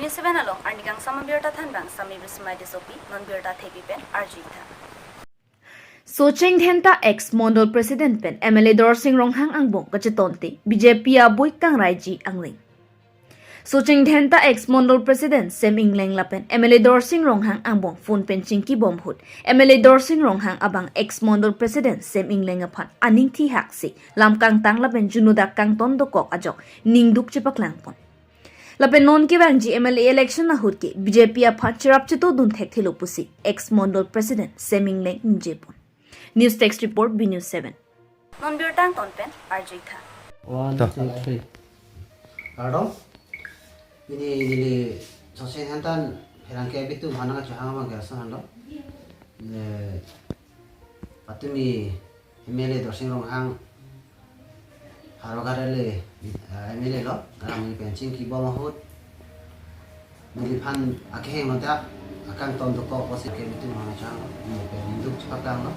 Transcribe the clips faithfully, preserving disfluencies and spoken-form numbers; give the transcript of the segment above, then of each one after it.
Seven along arni kangsam abirta thanbang Sami Bismai Tissopi, non birta thepi pen arjuitha. Socheng Dhenta ex Mondol President pen M L A Dorsing Ronghang angbong kachetonte B J P abui kangraiji angring. Socheng Dhenta ex Mondol President Sem Ingleng lapen M L A Dorsing Ronghang angbong phone pen chingkibom ahut M L A Dorsing Ronghang abang ex Mondol President Sem Ingleng aphan aning thihak si lam kangtang lapen junudak kangton dokok ajok ningduk chepaklangpon. Lapen non kevangji M L A election ahut ke B J P aphan cherap chetodun thekthelo pusi ex Mondol President Sem Ingleng ningjepon. News Desk Report, B News seven. Non birta angton pen arjuitha. One, Ta. Two, three. Kardom. Pini neli Socheng Dhenta pherangke abitum aphan nangkachehang abang ke lason hando. Ne, patumi M L A Dorsing Ronghang Howraghat L A, eh, M L A lo, alang pen chingkibom ahut neliphan akeheng lo ta, akangton dokok pusi ke abitum aphan chang, ne pen ningduk chepaklanglo.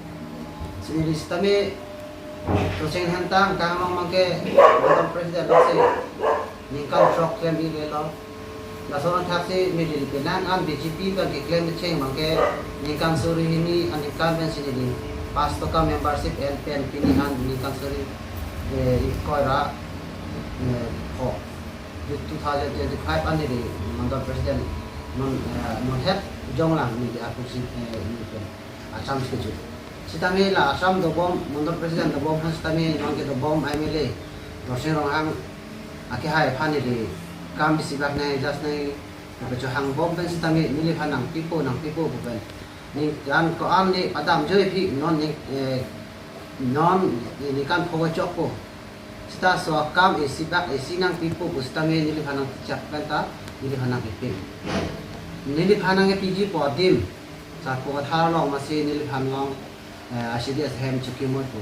Si neli sitame Socheng Dhenta kangno abang ke Mondol President lo si ningkan throk klem-i lelo. Lason athak si neli penang an B J P abang keklem kecheng abang ke ningkan suri hini aningkan pensi neli pas toka membership en pen pini an ningkan suri, eh, ingkoi ra, eh, pho. Two thousand twenty-five an neli Mondol President non, eh, non het jonglang neli apusi, eh, neli pen Assam schedule. Sitame la Assam dobom, Mondol President dobom aphan sitame non kedobom M L A Dorsing Ronghang akehai aphan neli kam isi bak nai, just nai, kachehang bom pen sitame neliphan nangpipo, nangpipo pu pen. Ningkan ko-an ne padam joi phi non ne, eh, non ningkan pho chokpo. Sita laso akam isi bak isi nangpipo pu sitame neliphan nangchak pen ta neliphan nangkepi. Neliphan nangkepiji pu adim. Sarpo Kathar along masi neliphan along, eh, I C D S hem chukimoi pu.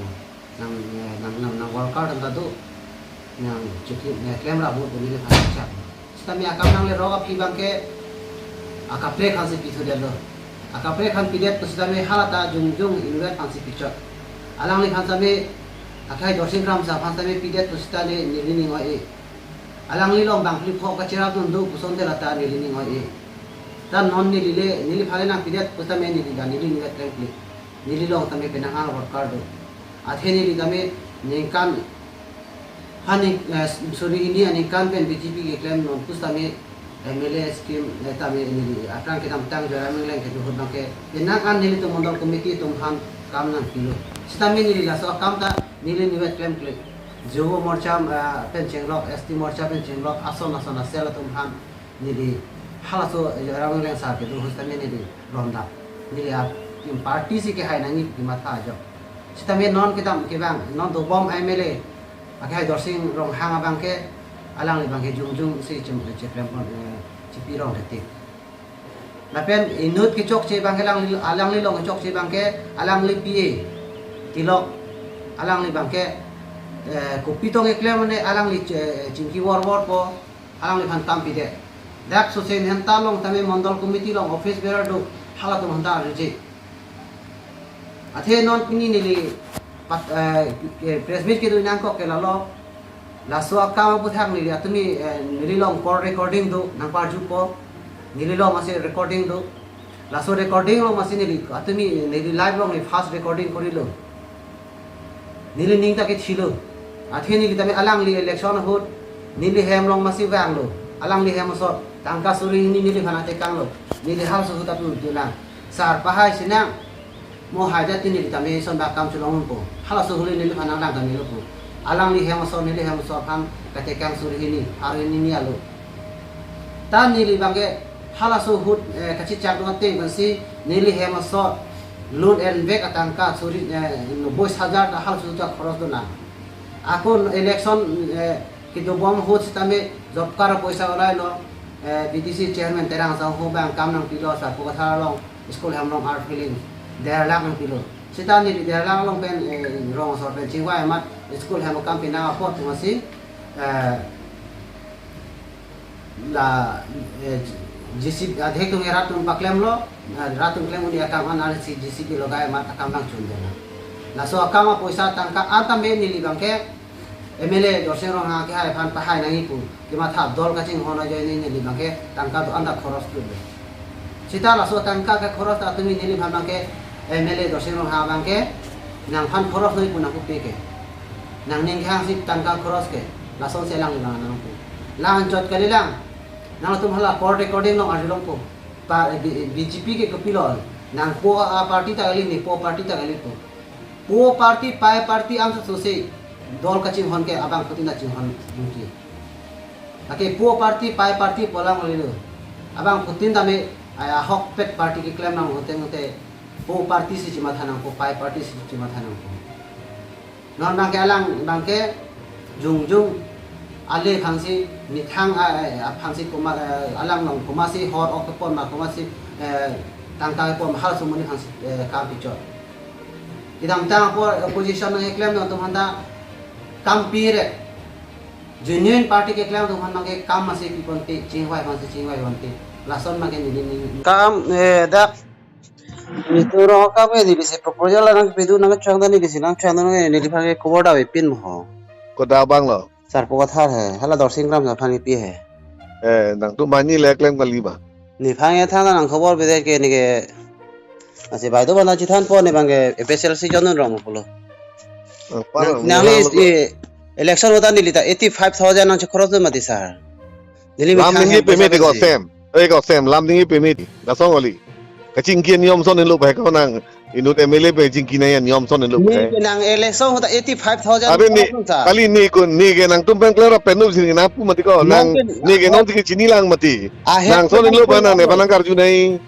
Nang, eh, nang, nang, nang worker tangta do. Nang chuki, eh, klem ra ahut pu neliphan chak. Sitame akam nangle rok aphi abang ke akaprek aphansi pithu detlo. Akaprek aphan pidet pu sitame hala ta jongjong inutvet aphansi pichot. Alangliphan sitame akhai Dorsing Kramsa aphan sitame pidet pu sitame neli ning oi-e. Alangli along bang phli pho kacherap dun do puson te lata neli ning oi-e. Ta non neli le, neliphan le nangpidet pu sitame neli ta neli inutvet klem klik. Neli along tame penang an worker do. Athe neli tame ningkan phan, eh, suri hini aningkan pen B J P keklem non pusitame M L A scheme, eh, tame neli aphrang kedamtang Joyram Ingleng kedo ahut abang ke penang an nelitum Mondol Committee atum aphan kam nangpilo. Sitame neli laso akam ta neli inutvet klem klik. Jubo Morcha, eh, pen chenglok, S T Morcha pen chenglok, ason ason a-cell atum aphan neli halaso, eh, Joyram Ingleng sar kedo ahut sitame neli rondap. Neli a, party si kehai nangji pu matha ajok. Sitame non kedam kevang, non dobom M L A akehai Dorsing Ronghang abang ke alangli abang ke jongjong si chem, cheklempon, eh, chepi rong detik. Lapen inut kechokche abang ke alangli, alangli along kechokche abang ke alangli P A Tilok, alangli abang ke, eh, kopi tong keklem mane alangli che-, chingki vorvor po, alangliphan kam pidet. Dak Socheng Dhenta along tame Mondol Committee along office bearer do, halatum aphanta arjuji. Athe non pini neli pat, eh, eh, press meet kedo nangkok ke lalo. Laso akam aphuthak neli atumi, eh, neli along call recording do, nangparjupo. Neli along masi recording do. Laso recording along masi neli atumi neli live along neli first recording korilo. Neli ning ta kethilo. Athe neli tame alangli election ahut neli hem along masi vanglo. Alangli hem asor tangka suri hini neliphan atekanglo. Neli halaso ahut atu duna. Sar pahai sinang. Mo haja ti neli tame ison bak kam chelong po. Halaso ahut neliphan nanglang tame lo po. Alangli hem asor, neli hem asor aphan katekang suri hini, pharo hini ni alo. Ta neli abang ke halaso ahut, eh, kachechak dun ateng pensi neli hem asor loan envek atangka suri, eh, noboi hajar ta halaso ahut ta khoros dun nang. Ako election, eh, kedobom ahut sitame job card apoisa ulailo, eh, B D C chairman Terang Sangho abang kam nangpilo, Sarpo Kathar along school hem along earth filling der lakh nangpilo. Sita neli der lakh along pen, eh, rong asor pen chingvai amat school hem akam pinang apot atumsi, eh, la, eh, J C B adhek atum erat atum paklemlo, eh, rat atum klem un-e akam an arsi J C B logai amat akam nangchun dena. Laso akam apoisa tangka an tame neli abang ke M L A Dorsing Ronghang ke hai aphan pahai nangji pu. Kematha dol kachinghon ajoine neli abangke tangka do-an ta khoros tu. Seta laso tangka ke khoros ta tumi neliphan abangke M L A Dorsing Ronghang abangke nangphan khoros noi pu nangpupe ke. Nangning kehang si tangka khoros ke. Lasonsi alang lang nangpu. Lang anchot kalilang. Nangtum hala court recording along arjulongpo. Pa, B-, B J P ke kopilo. Nangpo a-party ta kali, nepo party ta kali pu. Po party, pai party angso sose dol kachinghon ke abangphutin ta chinghon nangji. Lake po party, pai party pu alam kalilo. Abangphutin tame, ai, ahokpet party keklem nang hote hote po party si chimatha nangpo, pai party si chimatha nangpo. Non abangke alang abangke jongjong ale aphansi methang a, a, aphansi komat, eh, alang along komatsi hor ok kepon ma komatsi, eh, tangka kepon halaso amonit aphansi, eh, kam pichot. Kedamtang apor opposition nangkeklem nangtum aphanta kam pire. Genuine party keklem atum aphan abangke kam masi piponpe, chingvai aphansi chingvai ponpe. Lason abangke neli ning. Kam, eh, dak. Itu rong kam ke neli si proposal nangpidun nangchang dan neli si nangchang dan neliphan ke khobor davepin mo ho. Kodak abang lo? Sir, po kathar he. Hala Dorsing Kramsa aphan kepi he. Eh, nangtum banghini le klem kali ma? Nephan ke than nang khobor bide ke ne ke. Asi bai do bana chithanpo ne abangke F S L C John Ron Rong pulo. Eh, pa Nang, nang nangli nang lo. Eh, election ahut ta neli ta eighty five thousand nangchekhoros do mati sir. Neli Lam methang ningje hem peme pesa ti ko pensi. Sem. Eh, ko Sem, lam ningje peme ti. Lason kali. Kachingki aniyom ason henlo pu heko nang. Inut M L A pen chingki nangji aniyom ason henlo pu Ne he. Ke nang election ahut ta eighty five thousand Abe ne, khorosdun sir. Kali ne ko, ne ke nangtum pen klem ra pen no si nangpu mati ko. Nang Nang ke ne ke non ti chinilang mati. Ahem Nang ason henlo pen nang nephan nangkarju nangji.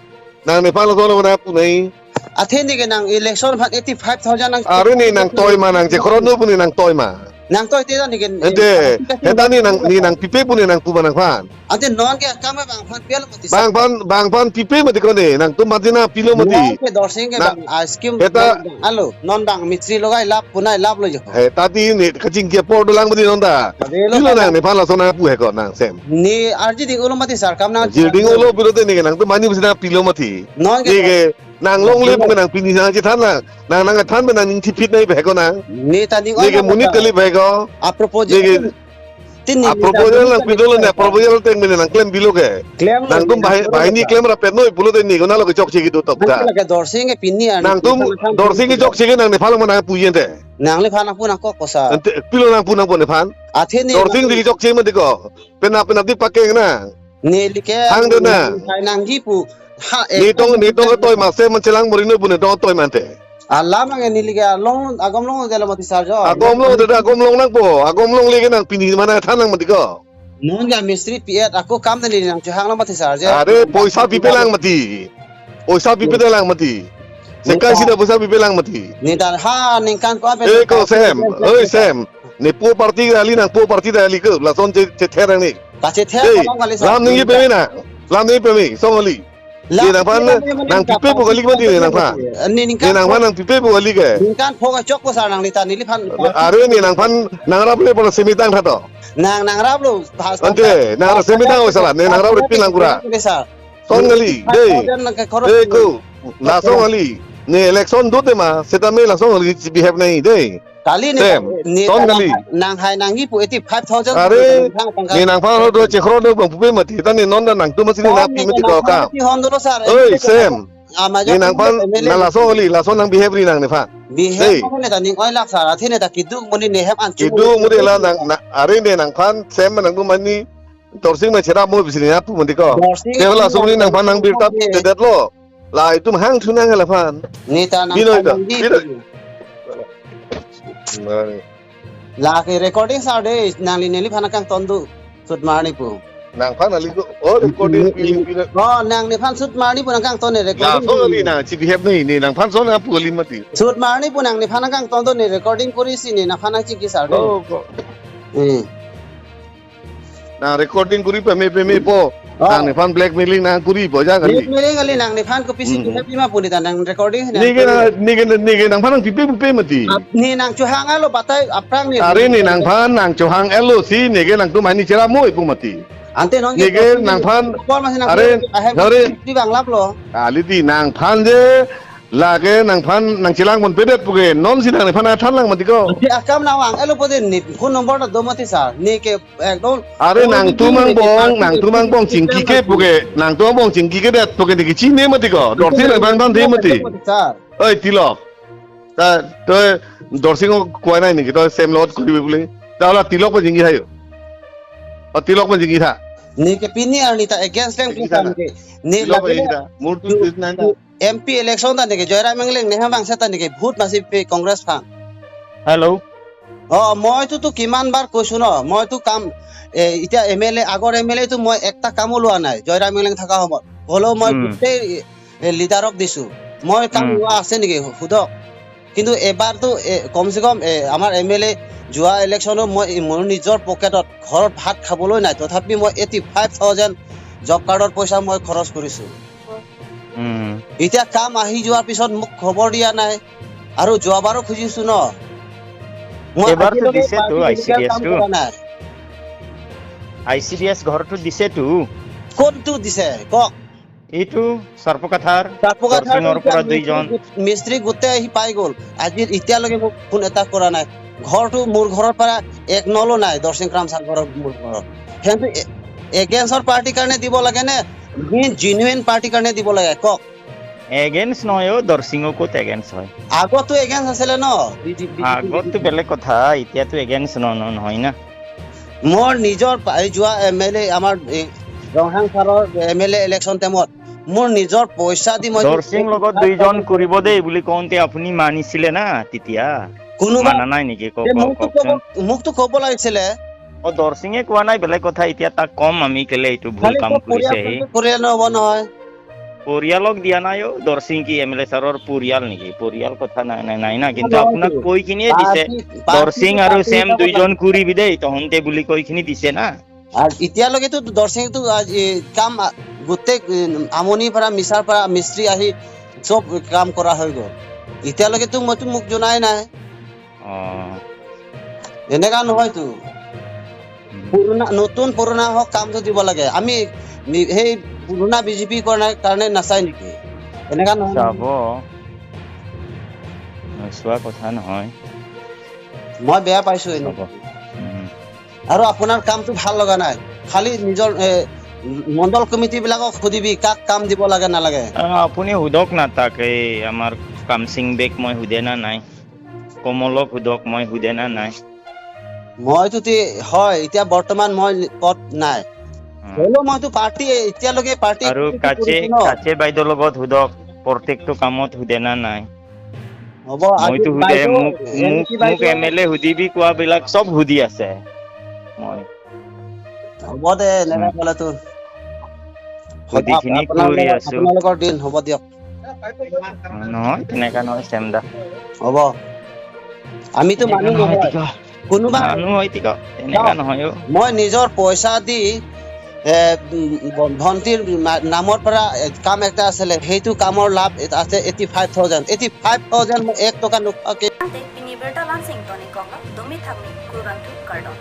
Nang nephan lason nangpu nangji. Athe ne ke nang election aphan eighty five thousand nang Are ne nangtoi ma nangchekhoros do pu ne nangtoi ma. Nangtoi te ne ke Ante, heta ne nang, ne nangpipe pu ne nangpu ma nangphan. Ante non ke akam abangphan pilo mati sir. Bangphan, bangphan pipe mati ko ne, nangtum mati nangpilo mati. Non ke Dorsing ke Na, bang, ah, scheme heta bang, bang, alo, non bang mistri logai lap punai lap lo jo. Heta ti ne kachingki apor dolang mati non ta. Ade lo Pilo kan. Nang nephan lason nangpu heko nang Sem. Ne arji ding ulo mati sir, kam nang Arji ding ulo pulote ne ke nangtum banghini pusi nangpilo mati. Non ke Ne ke nang longle pu nang pini nangchethan nang. Nang nangthan pen nang ning thipit nangji pu heko nang. Ne ta ning Ne ke oi monit nang kali pu heko. A proposal Ne ke tin ni a proposal nang pidolo ne a proposal teng mene nang klem pilo ke. Klem lo, Nangtum nang bahai, klem bahai ni lo. Klem ra pen noi pulote ne konatlo kechokche kedo top Nang ta. Kila ke Dorsing ke pini an. Nangtum Nang Dorsing kechokche ke nang nephan lo ma nangpu yen te. Nangliphan nangpu nangkok ko sir. Ante pilo nangpu nangpo nephan. Athe ne Dorsing nang ti kechokche mati ko. Penap penap ti pakeng nang. Neli ke Hang de nang. Hai nangji pu. Ha, eh, Netum, netum ketoi ma Sem man chelang mori noi pu netum ketoi ma ante. Alam ang neli ke along, agom long de lo mati sir jo. Agom long de, agom long nangpo, agom longle ke nang pini ma nangthan nang mati ko. Non ke mistri P F ako kam de neli nangchohang lo mati sir jo. Are, poisa pipe lang mati. Poisa pipe lang mati. Sekai sida poisa pipe lang mati. Ne ta ha ningkan ko ape Eh, ko Sem, oi Sem. Ne po party kali nang po party kali ke, lason che, chether nang ne. Kachether Hey, ko nang kali sir. Lam ningje peme na. Lam ningje peme, song kali. La, Ne nangphan la, la, la, nangpipe la, pu kali mati ne nangphan. Ani Ne ningkan nangphan ko. Nangpipe pu kali ke. Ningkan ko kachok ko sir nangli ta neliphan. Are ne nangphan nangrap le pala semitang tha to. Nang nangrap lo. Ante, nangrap semitang o sala, ne nangrap le pin lang kura. Sir. Song kali, Five thousand dei. Nang ke khorok Dei ko, la song kali. Ne election do tema, setame la song kali behave nangji, dei. Kali ne Sem, ne song kali. Nang hai nangji pu eighty five thousand Are, nang thang tangka. Ne nangphan lo do chekhro do bang pupe mati, ta ne non ta nangtum masi ne Hon nangpi ne mati ko nangphan kam. Ti hon dolo sir. Oi, Sem. Ah, ma Ne jok nangphan M L A. Na la song kali, la song nang behave ri nang nephan. Behave Dei. Ko ne ta ning oi lak sir, athe ne ta kiduk muni ne hem an. Kiduk muni la nang, na, are ne nangphan, Sem nangtum banghini, Dorsing ma cherap mo bisi ne apu mati ko. Dorsing Ke la song ni nangphan nang birta Dorsing. Tedet lo. La itum hang thu nang la phan. Ne ta nang Bino ita. Bino. Nang. La ke recording sir dei nangli neliphan kangton do. Sut marni pu. Nangphan ali ko. Oh, recording Ne, piling ne, piling. Oh, nang nephan sut marni pu nang kangton ne La recording. Song kali na, chi behave nangji ne, nangphan song nangpu kali mati. Sut marni pu nang nephan kangton do ne recording kuri si ne nangphan nang chingki sir dei. Oh, ko. Hmm. Nang recording kuri peme peme po. Oh. Nang nephan blackmailing nang kuri po ja kali. Blackmailing kali nang nephan kopisi Hmm. Behave ma pu ne ta nang recording nang Ne ke kuri. Na, ne ke, ne ke nangphan nangpipe pupe mati. Ap-, ne nangchohang alo batai aphrang ne. Are ne nangphan nangchohang alo si ne ke nangtum banghini cherap mo ipu mati. Ante non Ne ke ke nangphan Por masi nang are, ahem are. Di bang lap lo. Kali dei nangphan je Lake nangphan nangchelang ponpedet puke, non si nangphan athan lang mati ko. Ante akam nangvang-etlo pute ne phone number ta do mati sir. Ne ke ekdom Are phone nangtum di ne ke angbong, party nangtum angbong chingki ke puke, nangtum angbong chingki kedet puke ne kechine mati ko. Dorsing nangphan than the mati. Sir. Oi, Tilok. Ta, toi Dorsing ko kuanai niki, toi Sem lot kuri bule. Ta ola Tilok pen chingki tha yo. O Tilok pen chingki tha. Ne ke pini arni ta against them. Chingki tha na. Ne Tilok pen lagi chingki tha. Mur tu tu- tu- nai na. M P election ta neke Joyram Engleng ne hem bang seta neke vote masi pe Congress phan. Hello. অ, মইতো তো কিমান বাৰ কৈছো ন, মইতো কাম, এ, এতিয়া M L এ, আগৰ M L এ তো মই একটা কামো লোৱা নাই, জয়ৰাম ইংলেং থকা সময়ত। হ'লেও মই উম। গোটেই, এ, লিডাৰক দিছো। মই কাম উম। লোৱা আছে নেকি? সোধক। কিন্তু এবাৰতো, এ, কমচে কম, এ, আমাৰ এম এল এ যোৱা ইলেকশ্যনো মই, মোৰ নিজৰ পকেটত ঘৰত ভাত খাবলৈ নাই, তথাপি মই এইটি ফাইভ থাউজেণ্ড জব কাৰ্ডৰ পইচা মই খৰচ কৰিছো। উম। এতিয়া কাম আহি যোৱাৰ পিছত মোক খবৰ দিয়া নাই। আৰু যোৱাবাৰো খুজিছো ন। মই এইবাৰতো আজিলৈকে দিছেতো party I C D S কাম টো। কৰা নাই। আই চি ডি এছ ঘৰটো দিছেতো। কোনটো দিছে? কওক। এইটো সৰ্পকাথাৰ, সৰ্পকাথাৰ দৰচিঙৰ পৰা দুইজন। মিস্ত্ৰী গোট-, মিস্ত্ৰী গোটেই আহি পাই গ'ল। আজি এতিয়ালৈকে মোক ফোন এটা কৰা নাই। ঘৰটো মোৰ ঘৰৰ পৰা এক নলো নাই, দৰচিং ৰাম চাংঘৰৰ মোৰ ঘৰত। সিহঁতে এ-, এগেইনষ্টৰ পাৰ্টিৰ কাৰণে দিব লাগে নে, মেইন জেনুইন পাৰ্টিৰ কাৰণে দিব লাগে? কওক। এগেইনষ্ট নহয় অ, দৰচিঙো ক'ত এগেইনষ্ট হয়? আগতো এগেইনষ্ট আছিলে ন? বি জে পি, আগততো বেলেগ কথা, এতিয়াতো এগেইনষ্ট ন-, ন-, নহয় না। মোৰ নিজৰ পা-, এই যোৱা এম এল এ, আমাৰ এই ৰংহাং ছাৰৰ এম এল এ ইলেকশ্যন টাইমত মোৰ নিজৰ পইচা দি মই দৰচিং লগত দুইজন কৰিব দেই বুলি কওঁতে আপুনি মানিছিলে না তেতিয়া? কোনোবা মানা নাই নেকি? কওক, তে কওক, মোকতো কওকচোন। ক'ব, মোকতো ক'ব লাগিছিলে। অ, দৰচিঙে কোৱা নাই, বেলেগ কথা। এতিয়া তাক কম আমি কেলে এইটো ভুল খালি কাম তো কৰিছে সি। পৰিয়ালটো কৰিলে নহ'ব নহয়। পৰিয়ালক দিয়া নাই অ, দৰচিং কি এম এল এ ছাৰৰ পৰিয়াল নেকি? পৰিয়াল কথা নাই, নাই, নাই না, কিন্তু নহয় আপোনাক তো। কৈ কিনিয়ে দিছে। পাৰ্টি, পাৰ্টি, দৰচিং আৰু পাৰ্টি ছেম হিচাপত দুইজন লাগে। কৰিবি দেই তহন্তে বুলি কৈ কিনি দিছে না। আৰু এতিয়ালৈকেতো দৰচিংটো আজি কাম, আ, গোটেই, উম, আমনিৰ পৰা, মিছাৰ পৰা মিস্ত্ৰী আহি চব কাম কৰা হৈ গ'ল। এতিয়ালৈকেতো মইতো মোক জনাই নাই। অ। এনেকা নহয়তো। উম। পুৰণা, নতুন পুৰণা হওক, কামটো দিব লাগে। আমি নি-, সেই পুৰণা বি জে পি কাৰণে, কাৰণে নাচাই নেকি? এনেকা নহয়। চাব। নোচোৱা কথা নহয়। মই বেয়া পাইছো এনেকে। চাব। উম। আৰু আপোনাৰ কামটো ভাল লগা নাই। খালি নিজৰ, এ, মণ্ডল কমিটি বিলাকক সুধিবি, কাক কাম দিব লাগে নালাগে। আ, আপুনি সোধক না তাক, এই আমাৰ কামচিং বেক মই সোধে না নাই। কমলক সোধক, মই সোধে না নাই। মইতো তি-, হয়, এতিয়া বৰ্তমান মই পদ নাই। উম। হ'লেও মইতো পাৰ্টি, এতিয়ালৈকে পাৰ্টি আৰু একো কাচে, কৰিছো ন। কাচে বাইদেউৰ লগত সোধক, প্ৰত্যেকটো কামত সোধে না নাই। হ'ব, আজি মইতো সোধে, বাইদেউ, মোক, এম এ চি মোক, মোক বাইদেউ। এম এল এ সুধিবি কোৱাবিলাক চব সুধি আছে মই। হ'ব দে, এনেকা উম। ক'লেতো। সুধিখিনি আপোনালোকৰ, কৰি আছো। আপোনালোকৰ দিন, হ'ব দিয়ক। নহয়, তেনেকা নহয়, চেমদা। হ'ব। আমিতো মানুহ নহয়। কোনোবা মানুহ হয়, ঠিক আছে। এনেকা নহয় অ। মই নিজৰ পইচা দি, এ, উম, ভ-, ভণ্টিৰ না-, নামৰ পৰা, এ, কাম এটা আছিলে, সেইটো কামৰ লাভ এটা আছে eighty five thousand. Eighty five thousand মই এক টকা নোখোৱাকে। Ante pini birta langsing toni koklo, dumi thakmi kurang tu kardom.